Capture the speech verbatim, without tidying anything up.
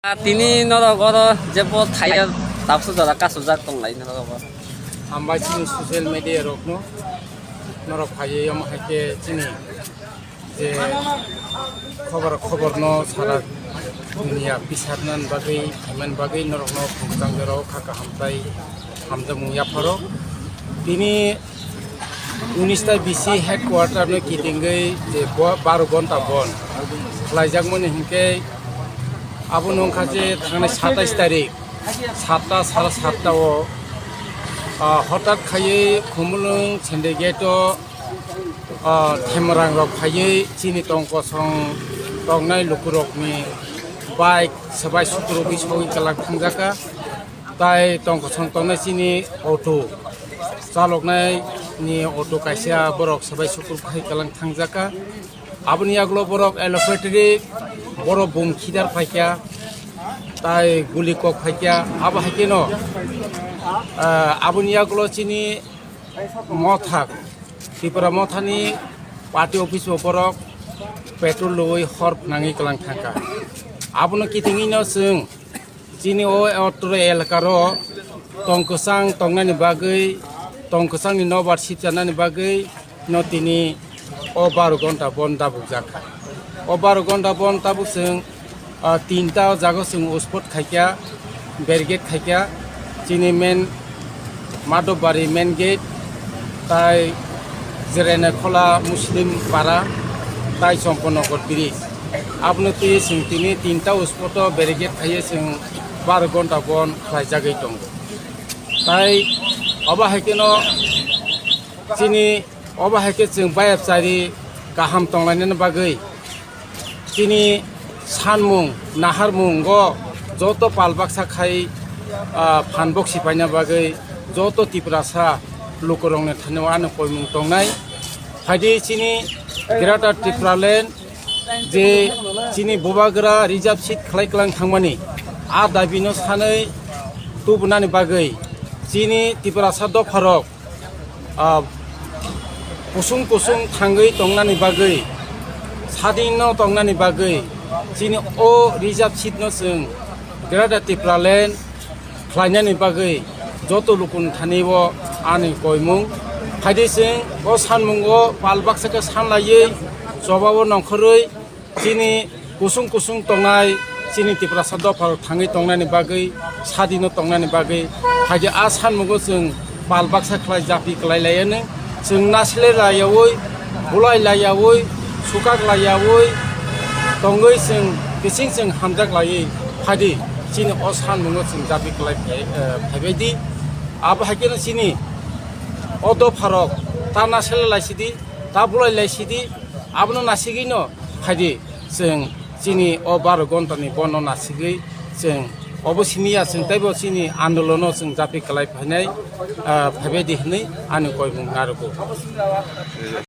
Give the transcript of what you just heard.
Ah, tini norok oro jebo thaiya tabsa jora kasujak tonglai norok oro. Hambai chini social media rokno, norok phaiwi omo hai khe chini je khobor, khoborno sara dunia pisarnani bagwi, phaimani bagwi norokno khumchang jorao kha kaham tai hamjakmung yapharo. Tini unis ta bisi headquarter no kitingwi je bo-, baro gonta bon khlaijakmani hinkhe abono wngkha je thangnai satais tarik satta, sara satta o, ah, hotat khaiwi Khumulwng Sendegate o, ah, Themarang rok phaiwi chini tongkosong tongnai lukurokni bike swbai sukurogwi sogwi kwlak thangjakha. Tai tongkosong tongnai chini auto chaloknai ni auto kaisa borok swbai sukur khai kwlak thangjakha. Aboni yagulo borok alphabetary borok bum khidar phaikha, tai guli kok phaikha. Abo hai kheno, ah, aboni yagulo chini motha, Tripura mothani party office o borok petrol loi hor phnangwi kwlang thangkha. Abono kitingwino chwng chini o otro elakaro tongkwchang tongnani bagwi, tongkwchangni nobar sipchanani bagwi no tini o baro gonta bon dabukjakha. O baro gonta bon tabuk chwng, ah, tinta o jaga chwng uspot khaikha, barricade khaikha, chini main Madhobari main gate, tai Jerenekhola Muslim para, tai Chomponogar bridge. Abono twi chwng tini tinta uspot o barricade khaiwi chwng baro gonta bon khlaijagwi tongo. Tai obo hai kheno chini obo hai khe chwng bayapchari kaham tonglainani bagwi chini sanmung naharmungo joto pal baksa khai, ah, phan boksi paina bagwi joto Tiprasa lukurokni thani o ano koimung tongnai. Phaidi chini Greater Tipraland je chini bubagra reserve seat khlai kwlang thangmani, a dabino sanwi tubunani bagwi chini Tiprasa dopharok, ah, kusung kusung thangwi tongnani bagwi, sadino tongnani bagwi chini o reserve seat no chwng Greater Tipraland khlainani bagwi joto lukuni thani o ani koimung. Phaidi chwng o sanmungo pal baksa khe sanlaiwi chobao nongkhorwi chini kusung kusung tongnai chini Tiprasa dopharok thangwi tongnani bagwi, sadino tongnani bagwi, phaidi a sanmungo chwng pal baksa khlai japi kwlai laiyanw. Chwng nasilai laiyawi, bulai laiyawi, sukak laiyawi tongwi chwng bising chwng hamjak laiwi phaidi chini o sanmungo chwng japi kwlai phai-, eh, phaibaidi. Abo hai kheno chini o dopharok ta nasilai laisidi, ta bulai laisidi, abono nasigwino phaidi chwng chini o baro gontani bono nasigwi chwng obo simi ya chwng teibo chini andolono chwng japi kwlai phainai, ah, phaibaidi hwnwi ani koimung narwgo.